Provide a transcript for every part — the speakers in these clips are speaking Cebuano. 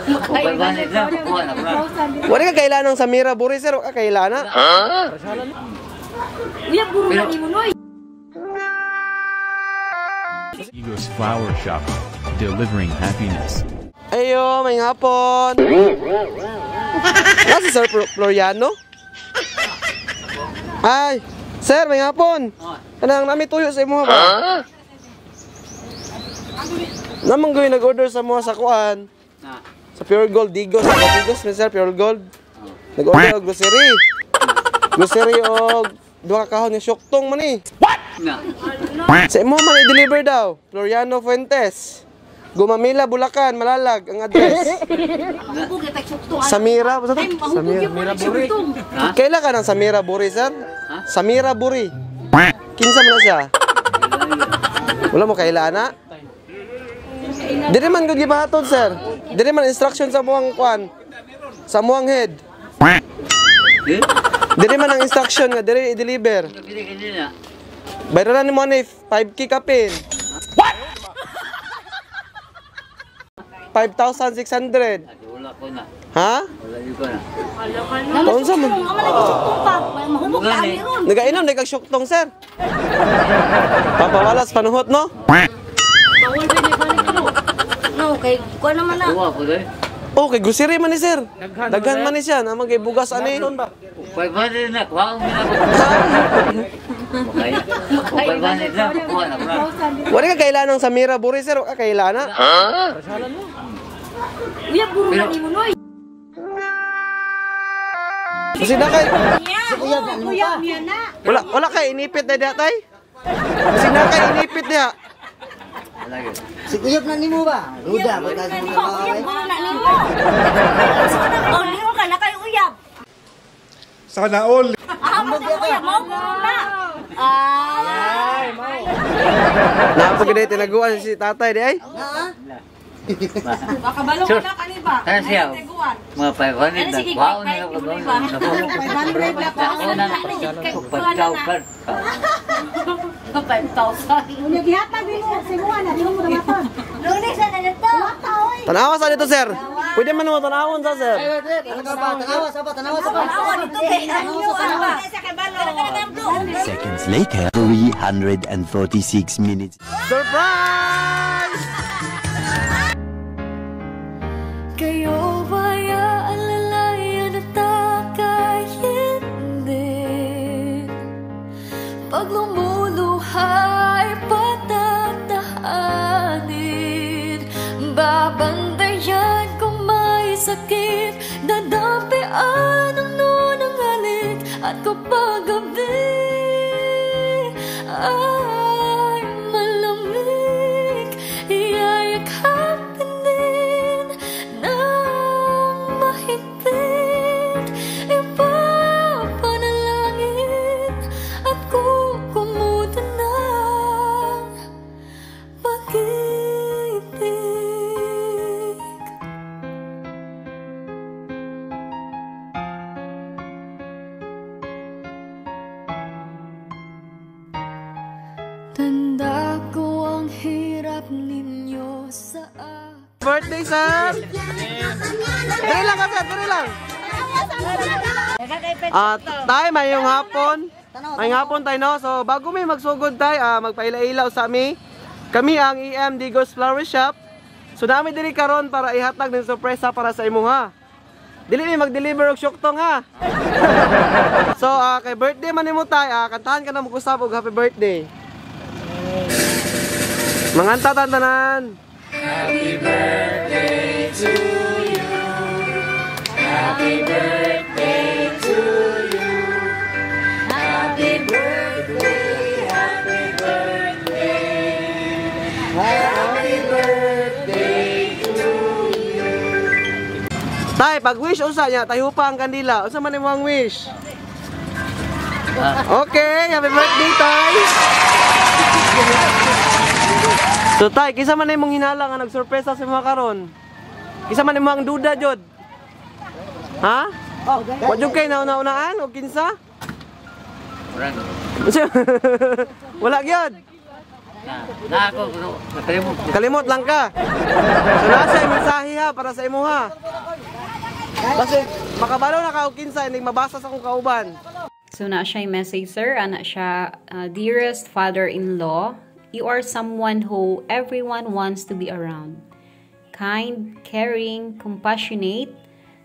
500 lang, kuha na ko. Wala ka kailan ng Samira Buri, sir. Wala ka kailan na. Uyab guro na nimo noy. Eagles Flower Shop, delivering happiness. Ayo, may hapon. Nasa Sir Floriano? Ay, sir, may hapon. Kanang nami tuyo sa imo ba? Namang gawin nag-order sa mga sa kuan. Sa Pure Gold, Digos, sa Digos, man, sir, Pure Gold. Nag-order og grocery. Grocery og duha ka kahon nga syoktong man eh. Na. Sa imo man i-deliver daw. Floriano Fuentes. Gumamila, Bulacan, Malalag ang address. Mahubog kita syuktong. Samira, basta to? Ay, mahubog Samira. yung mga syuktong. Kailan ka ng Samira Buri, sir? Samira Buri. Kinsa man na siya? Wala mo kaila na? Dili man gud gipahatod, sir. Dili man instruction sa muang kwan. Sa muang head. Eh? Dili man ang instruction nga dili i-deliver. Kini na. Bayranan nimo ni 5K kapin. What? 5,600. Wala ko na. Ha? Wala ko na. Taon sa man? Ang lagi syuktong pa. Mahubog ka Gani. ani ron. Nagainom na kag syoktong, sir. Papawalas panuhot, no? Bawal ba ni balik no? No, kay kuan naman na. Kuha ko dai. Oh, kay grocery man ni sir. Daghan man ni siya, naman kay bugas ani. 500 na, kuha ko na. Okay. 500 lang, kuha na ko. Wala ka kailan ng Samira Buri, sir. Wala ka kailan na. Uyab guro na nimo noy. Kasi na kay Uyab niya na. wala kay inipit na diha tay. Kasi na kay inipit diha. Si Kuyab na nimo ba? Ruda, Uyab pagka na nimo. Uyab guro na nimo. Oh, nimo ka na kay uyab. Sana all. Ah, uyab mo guro na. Ah. Napagday tinaguan si tatay di ay. Baka balong Sure. na kani ba? Ano siya? Mga 500 na, Ano, sige, kuha ko na kay- ko. kay- 500 na ko. Ako na. 5,000. 5,000. Unya gihatag nimo sa imo na dili mo damaton. Lunes na na to. Tanawa sa dito, sir. Pwede man mo tanawon sa sir. Tanawa sa ba, tanawa sa ba. Awa dito kay ano ba? Seconds later, 346 minutes. Surprise! Kayo ba'y aalalayan at akay hindi? Pag lumuluha ay patatahanin, babantayan kung may sakit, dadampian ang nunang halik. At kapag gabi ay malamig, iyayakapin din ng mahigpit. Ipapanalangin at kukumutan ng pag-ibig. Tanda ko ang hirap ninyo sa akin. Birthday, sir! Dali lang ka, sir. Dali lang. At tay, mayong hapon. Mayong hapon tayo, no? So, bago may magsugod tay, magpaila-ilaw sa ami. Kami ang EM Digos Flower Shop. So, nami diri karon para ihatag ng sorpresa para sa imuha. Dili mi mag-deliver og syoktong ha. So, kay birthday man nimo tay, kantahan ka na mag-usab og happy birthday. Manganta tantanan. Happy birthday to you. Happy birthday to you. Happy birthday, happy birthday. Happy birthday to you. Tay, pag-wish usa niya, tayo pa ang kandila. Unsa man imong wish? Okay, happy birthday, tay. So tay, kinsa man imong hinala nga nagsorpresa sa mga karon? Kinsa man imong duda jud? Ha? Wa jud kay nauna-unaan o kinsa? Wala gyud. Na ako pero nakalimot. Kalimot lang ka. So naa siya mensahe ha para sa imuha. Kasi makabalo na ka og kinsa inig mabasa sa akong kauban. So naa siya message, sir, ana siya, "Dearest father-in-law, you are someone who everyone wants to be around. Kind, caring, compassionate.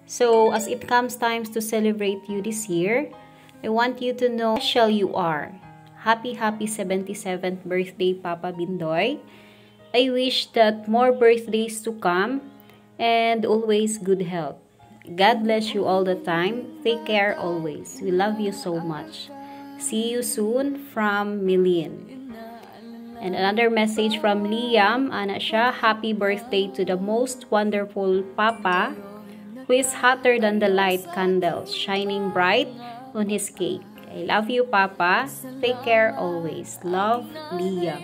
So as it comes times to celebrate you this year, I want you to know how special you are. Happy, happy 77th birthday, Papa Bindoy. I wish that more birthdays to come and always good health. God bless you all the time. Take care always. We love you so much. See you soon, from Milin." And another message from Liam, ana siya, "Happy birthday to the most wonderful Papa who is hotter than the light candles shining bright on his cake. I love you, Papa. Take care always. Love, Liam."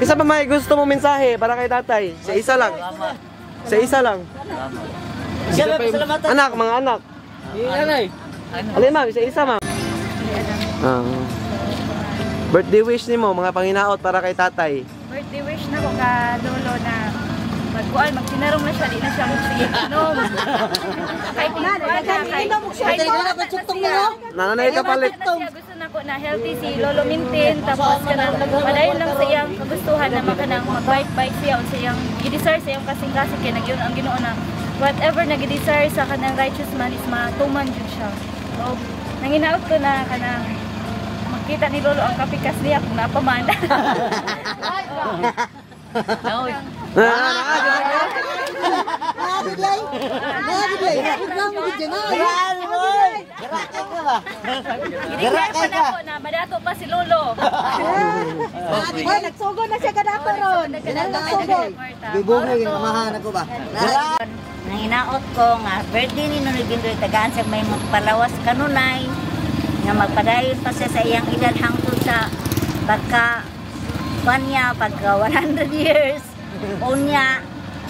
Isa pa may gusto mo mensahe para kay tatay? Sa isa lang. Sa isa lang. Salamat. Anak, mga anak. Alin, ma'am, isa isa, ma'am. Ah. Birthday wish nimo, mga panginaot para kay tatay. Birthday wish na ko ka lolo na magkuan, magtinarong na siya, di na siya magsige inom. Kahit na, kahit Kahit na pa tsuktong na no. Nananay ka palit. Gusto na ko na healthy si Lolo Mintin, tapos kanang padayon lang sa iyang kagustuhan na makanang mag-bike-bike siya o sa iyang i-desire sa iyang kasing-kasing, kay nagyun ang Ginoo na whatever na gi-desire sa kanang righteous man is matuman jud siya. So, nanginaot ko na kanang makita ni Lolo ang kapikas niya kung napaman. Ah, Nabiglay. Nabiglay. Nabiglay mo gid na. Gerak ka ba? Gideclare pa na ako na madato pa si Lolo. Hoy, nagsugod na siya kadato ron. Nagsugod. Bibungay yung amahan ako ba? Nanginaot ko nga birthday ni Nonoy Bindoy, tagaan sa may magpalawas kanunay nga magpadayon pa siya sa iyang edad hangtod sa pagka kanya pagka 100 years. Unya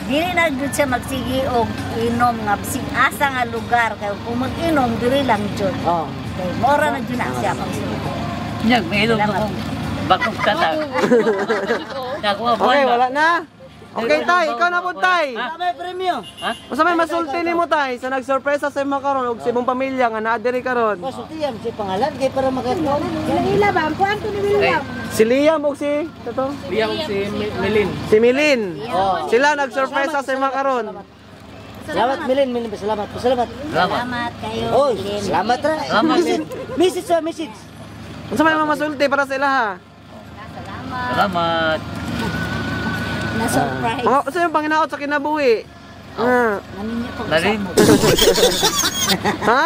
dili na jud siya magsigi og inom nga bisig asa nga lugar, kay kung mag-inom diri lang jud. Oh. Kay mora na jud na siya pagsulti. Nyag, may ilog akong bagong tatag. Nakuha Okay, wala na. Okay, tay, ikaw na po, tay. May premyo. Unsa may masulti nimo, tay, sa nagsorpresa sa imo karon ug sa imong pamilya nga naa diri karon? Pasultiam si pangalan kay para makakuha. Ila ba? Ang kuan to ni William. Si Liam ug si kato? Liam si Milin. Si Milin. Sila nagsorpresa sa imo karon. Salamat Milin, Milin, salamat. Salamat. Salamat kayo. Oh, Milin. salamat ra. Salamat. Message, message sa message. Unsa may mga masulti para sa ila ha? Salamat. Salamat. Na surprise. Mga unsa yung panginaot sa kinabuhi? Ah. Naminyo ko Lalim. Ha?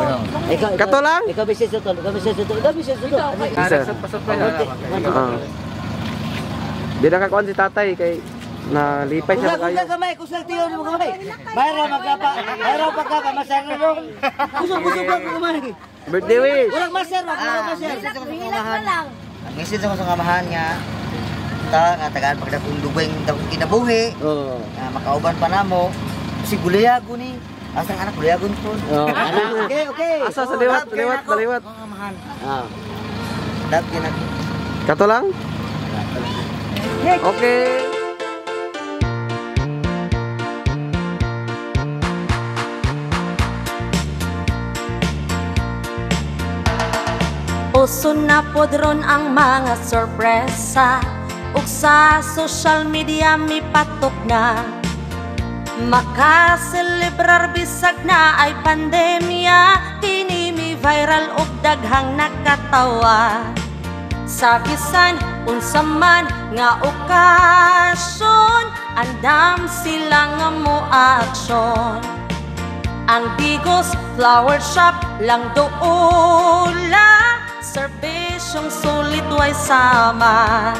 Ikaw, ikaw, Kato lang? Ikaw message to, ikaw message to, ikaw message to. Isa. Ah. Di na kakuan si tatay kay nalipay siya Kusal kayo. kusal kamay, kusal tiyo mo kamay. Bayra magkapa, bayra pagkapa maser no. Kusog kusog lang kamay. Birthday wish. Walang maser, walang maser. Hilak mo lang. Message ako sa kamahan nga ta nga tagaan pagdakong dugay dakong kinabuhi. Oo. Nga makauban pa namo. Si Guliago ni. Asang anak Guliagon po. Oh. Okay, okay. Asa sa liwat, liwat, liwat. Kamahan. Ah. Dap ginako. Kato lang? Okay. Uso na pod ron ang mga sorpresa ug sa social media mipatok na. Makaselebrar bisag na ay pandemya, kini mi viral ug daghang nakatawa. Sa bisan unsa man nga okasyon, andam sila nga mo aksyon. Ang Digos Flower Shop lang doula, serbisyong sulit way sama.